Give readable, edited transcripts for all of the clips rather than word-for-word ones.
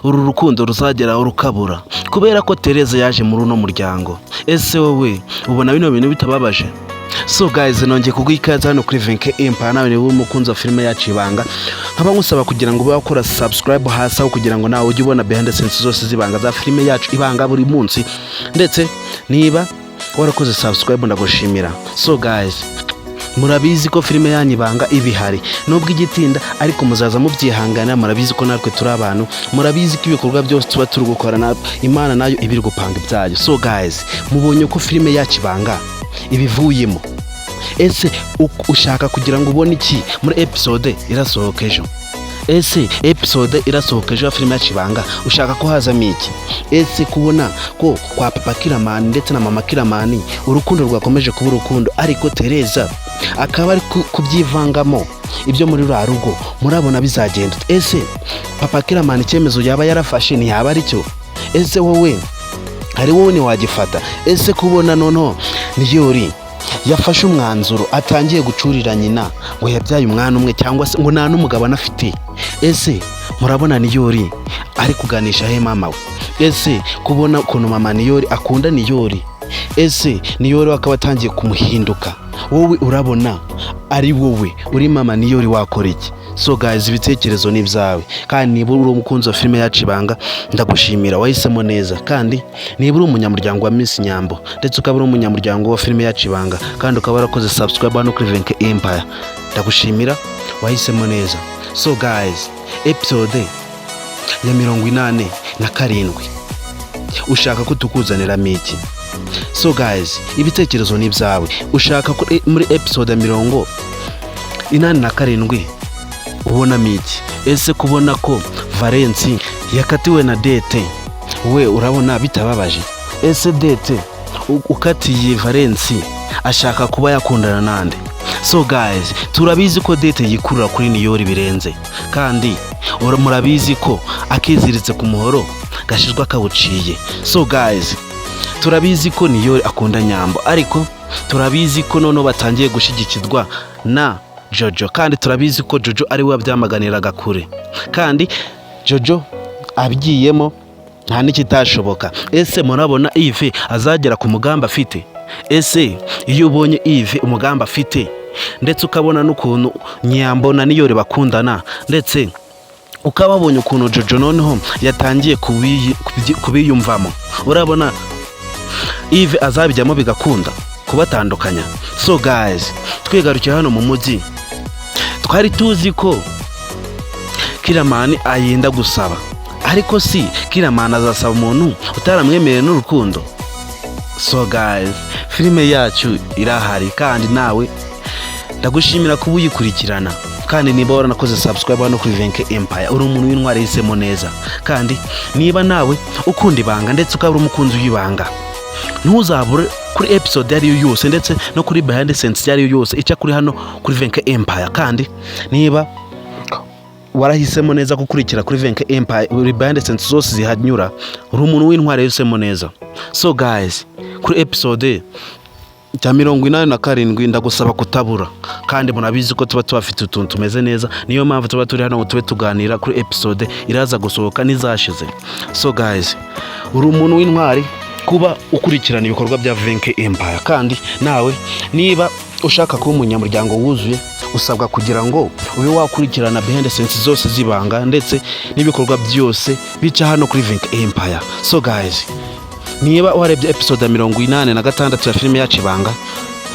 Uru rukundo ruzageraho rukabura kubera ko Tereza yaje muri uno muryango. Ese wowe ubona bino bintu bitababaje? So guys, nongeye kuguha ikaze hano kuri Venke Empire. Nawe niba umukunzi wa filime yacu Ibanga, nkaba nkusaba kugira ngo ube wakora subscribe hasi aho, kugira ngo nawe ujye ubona behind the scenes zose z'ibanga za filime yacu Ibanga buri munsi. Ndetse niba warakoze subscribe, ndagushimira. So guys, murabizi ko filime yanyu Ibanga iba ihari nubwo igitinda, ariko muzaza mubyihangana. Murabizi ko natwe turi abantu, murabizi ko ibikorwa byose tuba turi gukora na Imana nayo iba iri gupanga ibyayo. So guys, mubonye ko filime yacu Ibanga ibivuyemo. Ese ushaka kugira ngo ubone iki muri episode irasohoka ejo? Ese episode irasohoka ejo ya filime yacu Ibanga, ushaka ko hazamo iki? Ese kubona ko kwa papa Kiramani ndetse na mama Kiramani urukundo rwakomeje kuba urukundo, ariko Tereza akaba ari kubyivangamo ibyo muri ruriya rugo, murabona bizagenda? Ese papa Kiramani icyemezo yaba yarafashe ntiyaba ari cyo? Ese wowe hari wowe ntiwagifata? Ese kubona noneho Niyori yafashe umwanzuro, atangiye gucurira nyina ngo yabyaye umwana umwe, cyangwa se ngo nta n'umugabo anafite, ese murabona Niyori ari kuganisha he mama we? Ese kubona ukuntu mama Niyori akunda Niyori, ese Niyori we akaba atangiye kumuhinduka, wowe urabona ari wowe uri mama Niyori wakora iki? So guys, ibitekerezo ni ibyawe. Kandi niba uri umukunzi wa filime yacu Ibanga, ndagushimira, wahisemo neza. Kandi niba uri umunyamuryango wa Miss Nyambo, ndetse ukaba uri umunyamuryango wa filime yacu Ibanga, kandi ukaba warakoze subscribe hano kuri Venke Empire, ndagushimira, wahisemo neza. So guys, episode ya 87 ushaka ko tukuzaniramo iki? So guys, ibitekerezo ni ibyawe. Ushaka ko muri episode ya 87 ubonamo iki? Ese kubona ko Valensi yakatiwe na Dete, we urabona bitababaje? Ese Dete ukatiye Valensi ashaka kuba yakundana nande? So guys, turabizi ko Dete yikurura kuri Niyori birenze, kandi murabizi ko akiziritse ku muhoro gashizwa kawuciye. So guys, turabizi ko Niyori akunda Nyambo, ariko turabizi ko noneho batangiye gushyigikirwa na Jojo, kandi turabizi ko Jojo ari we wabyamaganiraga kure, kandi Jojo abigiyemo nta n'ikitashoboka. Ese murabona Ive azagera ku mugambi afite? Ese iyo ubonye Ive umugambi afite, ndetse ukabona n'ukuntu Nyambo na Niyori bakundana, ndetse ukaba wabonye ukuntu Jojo noneho yatangiye kubiyumvamo, urabona Ive azabijyamo bigakunda kubatandukanya? So guys, twigarukiye hano mu mujyi, twari tuzi ko Kiramani ayenda gusaba, ariko si Kiramani azasaba umuntu utaramwemereye n'urukundo? So guys, filime yacu irahari, kandi nawe ndagushimira kuba uyikurikirana. Kandi niba waranakoze subscribe hano kuri Venke Empire, uri umuntu w'intwari, yahisemo neza. Kandi niba nawe ukunda Ibanga, ndetse ukaba uri umukunzi w'Ibanga, ntuzabure kuri episode iyo ari yo yose, ndetse no kuri behind the scenes iyo ari yo yose ica kuri hano kuri Venke Empire. Kandi niba warahisemo neza gukurikira kuri Venke Empire buri behind the scenes zose zihanyura, uri umuntu w'intwari, yahisemo neza. So guys, kuri episode cya 87 ndagusaba kutabura. Kandi murabizi ko tuba tubafite utuntu tumeze neza, niyo mpamvu tuba turi hano ngo tube tuganira kuri episode iraza gusohoka n'izashize. So guys, uri umuntu w'intwari kuba ukurikirana ibikorwa bya Venke Empire. Kandi nawe niba ushaka kuba umunyamuryango wuzuye, usabwa kugira ngo ube wakurikirana behind the scenes zose z'Ibanga, ndetse n'ibikorwa byose bica hano kuri Venke Empire. So guys, niba warebye episode ya 86 ya filime yacu Ibanga,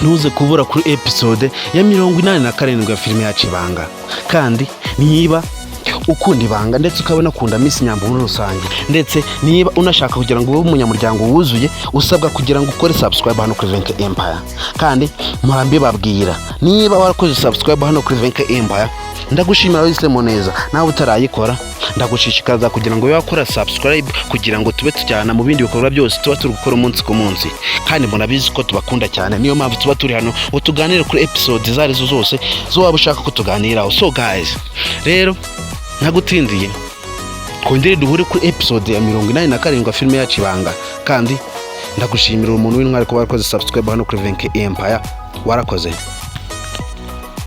ntuze kubura kuri episode ya 87 ya filime yacu Ibanga. Kandi niba ukunda Ibanga, ndetse ukaba unakunda Miss Nyambo muri rusange, ndetse niba unashaka kugira ngo ube umunyamuryango wuzuye, usabwa kugira ngo ukore subscribe hano kuri Venke Empire. Kandi murambibabwira, niba warakoze subscribe hano kuri Venke Empire, ndagushimira, wahisemo neza. Nawe utarayikora, ndagushishikariza kugira ngo ube wakora subscribe, kugira ngo tube tujyana mu bindi bikorwa byose tuba turi gukora umunsi ku munsi. Kandi murabizi ko tubakunda cyane, niyo mpamvu tuba turi hano ngo tuganire kuri episode izo arizo zose zo waba ushaka ko tuganiraho. So guys, rero ntagutindiye, twongere duhure kuri episode ya 87 ya filime yacu Ibanga. Kandi ndagushimira, umuntu w'intwari, kuba warakoze subscribe hano kuri Venke Empire. Warakoze.